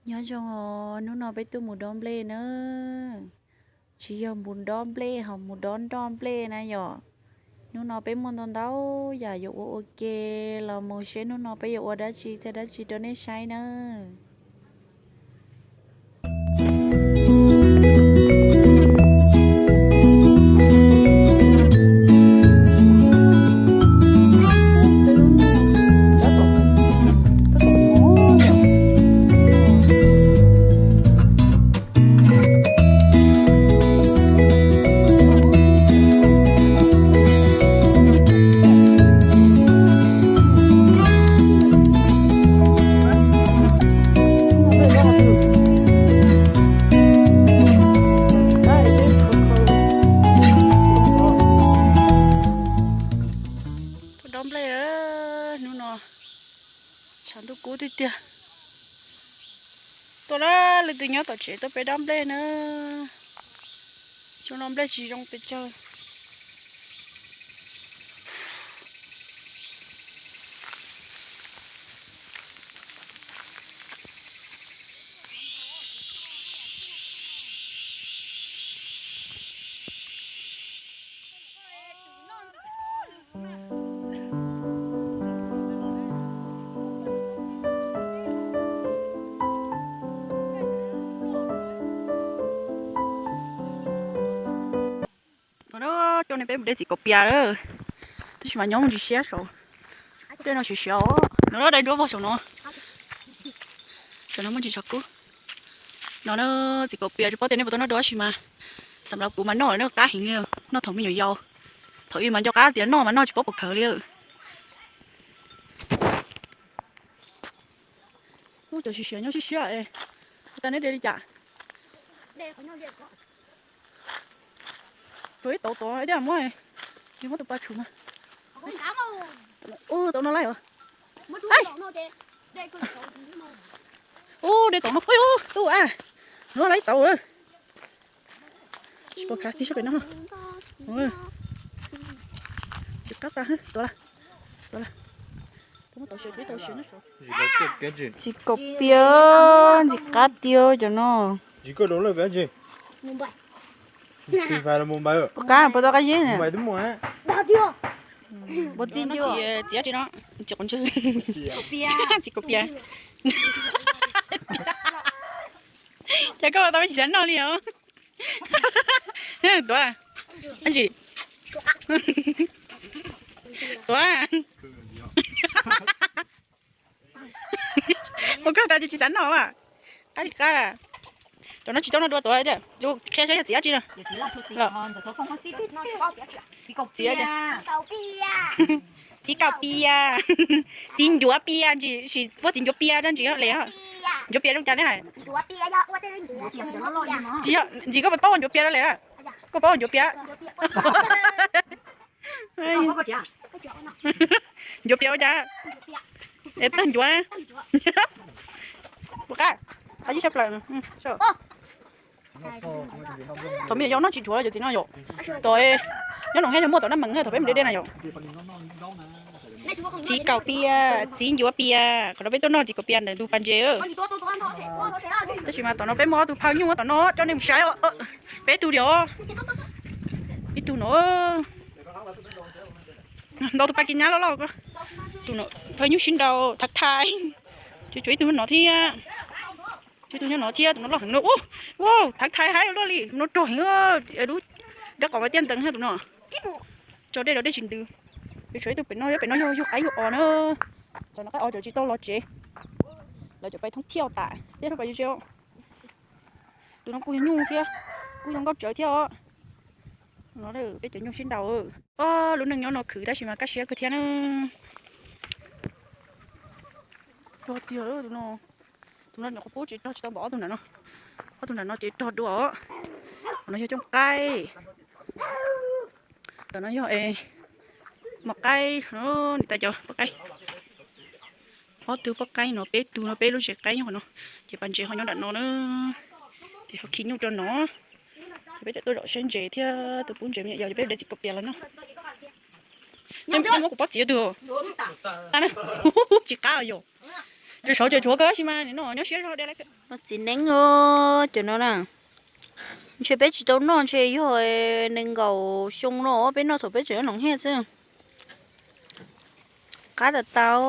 Nyob zoo os, hnub no peb tuaj mus dob nplej na. Tsis yog mus dob nplej ho mus dob nroj nplej na yom. Hnub no peb muaj ntau ntau yam yuav ua ua ke, los mus seb hnub no peb yuav ua dab tsi thiab dab tsi rau nej saib na. Tuaj dob nplej, hnub no tshav ntuj kub tiag tiag. Tuaj na, leej twg nyob tom tsev tuaj peb dob nplej na. Xyoo no nplej tsis zoo pes tsawg. Coj nej peb mus de txiv kaum pias lawm, tab sis mas nyob mus ntsis siab saud, tej no siav siav os. No de nruab vog saum no, saum no muaj ntsis tshav kub. No txiv kaum pias tsis paub tias nej puas tau noj dua tab sis mas xam lav kuv mas noj noj qab heev li, noj thaum me nyuam yaus. Thaum ub mas nco qab tias noj mas noj tsis paub puas khaws li. Ub, cov siav siav nyob siab siab es, ua cas neb de li cas? Tsuas ib tauv tod thiaj muab, tsis muab tus pas tshum mas. Ub, tauv no laij os. Ub, de tauv no peb ub tub a, no laij tauv. Tsis pom khav tib sab pem no. Tsis qab tas, tuav lawm. Txiv kaum pias, ntxim qab tiag cov no. Puas qab, puas tau qab zib ne? Puas txi ncu? Txiv dab tsi no? Txiv kaum pias. Txiv kaum pias. Ces koj tau tsis xav noj li os. Tuav. Tuav. Ua koj tas ces tsis xav noj as. Qab li qab. Cov no tsis tau noj dua tuav tiag. Qhia saib yog txiv dab tsi no. Txiv kaum pias. Txiv ncuav pias ntsis, ua txiv ncuav pias rau ntsis le. Ncuav pias zoo cas ne hais? Tsis yog, ntsis koj puas paub ua ncuav pias rau le? Koj paub ua ncuav pias? Ncuav pias ua cas? Es tawg ncuav. Puas qab? Qab ib sab plaws. Thaum me nyuam yaus noj tsis dhuav cov txiv no yom. Thaum nyob noo hab yog muaj tom naj mees thaum peb mus de de na yom. Txiv kaum pias, txiv ncuav pias, qhov no peb tuaj noj txiv kaum pias ntawm tus pas ntses. Tab sis mas tom no peb muaj ob tug phaw nyuj tom no coj nej mus saib os. Peb tug li os. Ib tug no ntau tus pas kis nyab loj loj. Tus no phaw nyuj sib nraus thav thai. Tsuas tsuas ib tug no thiab. Tsuas tus nyob no thiab, tus no loj heev no. Ua, thav thai haib luaj li, tus no rog heev. Dub, dab qos mas tiaj ntees thiab tus no. Tso dej rau dej tsis ntws. Tsuas tsuas ib tug pem no, pem no yog yug qaib yug os na. Cov no qaib os tseem tsis tau los tsev. Lawv cov pais thoob thiaj tas, tej thoob pais tsev. Tus no kuj yog nyuj thiab, kuj yog nkauj tsawv thiab os. No peb cov nyuj sib nraus. Ob lub neej nyob no khwv tab sis mas kaj siab kawg thiab na. Rog tiag tus no. Tus no nyuam qhuav pub tsis rog tsis tau npaum ob tug nram no. Ob tug nram no ces rog dua. Qhov no yog cooj qaib. Tom no yog mos qaib, niam tais cov poj qaib. Ob tug poj qaib no, peb tug no, peb lub tsev qaib nyob qhov no. Ces pas ntses ho nyob nram no na. Ces ho khi nyuj rau no. Ces peb tseem tuaj zom siab ntses thiab tus pub ntses me nyuam yaus, ces peb de txiv kaum pias los noj. Muab kuv pob txiv tus. Tsis qab yom. Saud ces tshuav kawg tab sis mas nim no nyob siab zog de lawm. Txiv neeb, cov no na, ntshe peb tsis tau noj, ntshe yog nees nkaum xyoo no peb noj thaum peb tseem noo hiaj xwb. Qab tas tau,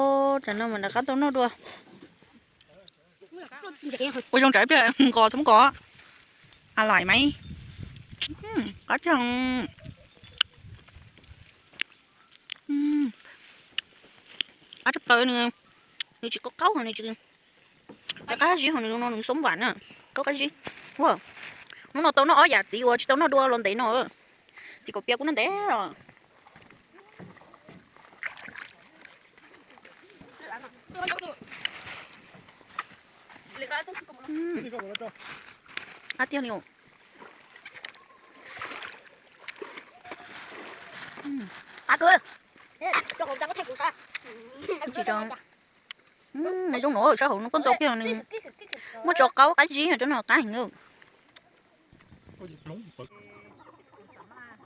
tam no mas rov qab tau noj dua. Ua zoo tsam ib pliag nqos txhob muab kov. A lais mas qab tag, qab tshaj plaws. Nws tsis qaub qaub, nws tsis qab zib, nws no nws xoob vam na, qaub qab zib. Hnub no tau noj ob yam txiv uas tsis tau noj dua los ntev no. Txiv kaum pias kuj noj ntev os. Qab tiag li. Nws zoo no sab hauv no koj ntxau kiag nws muab tso qaub qab zib, tso no qab heev.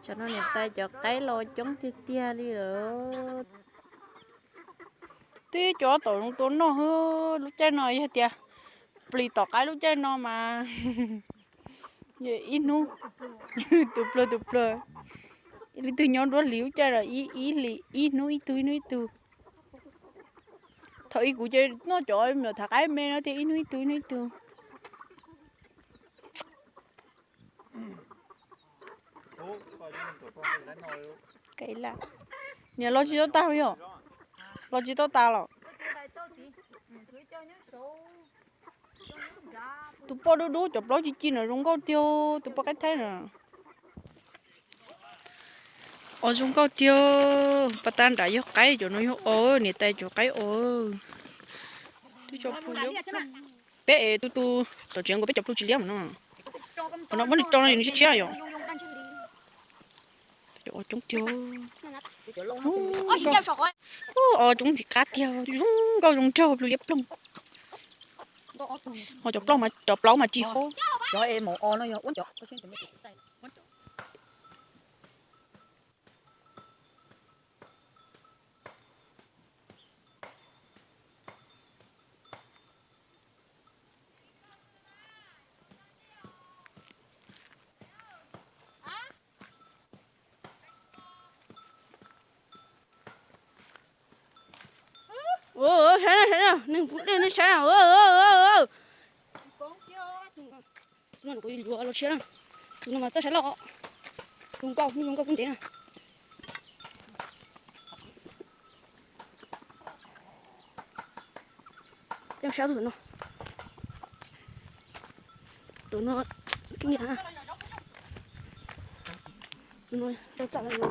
Tsam no niam tais cov qaib los coob tiag tiag li lawm. Twb cov tom zoo tua noj, lub caij no yog tias plis tom qab lub caij no mas ib hnub tus pluag tus pluag, leej twg nyob nruab hlis lub caij los ib hlis ib hnub ib tug ib hnub ib tug. Thaum ub kuv ces noj cov me nyuam thav qaib me no tiag, ib hnub ib tug ib hnub ib tug. Niam los tsis tau tas yom? Los tsis tau tas los? Tus poj dub dub cov plaub ci ci no zoo nkauj tiag, tus poj qaib thaib no. Os zoo nkauj tiag. Pas tas nram yog qaib, cov no yog os, niam tais cov qaib os. Twb tso plhu liab. Peb es tu tu tom tsev nkaus peb cov plhu tsis liab mas no. Qhov no muab nws tso no nws tshiab tshiab yom. Os coob tiag. Os coob ntxim qab tiag, zoo nkauj zoo nraug plhu liab ploog. Ho cov plaub mas, cov plaub mas tsis hob. Saib na, saib na, neeg puv dej nej saib na. Kuv yuav los siab na. Tus no mas txawj saib loj. Zoo nkauj, zoo nkauj kub ntev na. Peb saib tus no. Tus no keej yam. Tus no rau txaj no.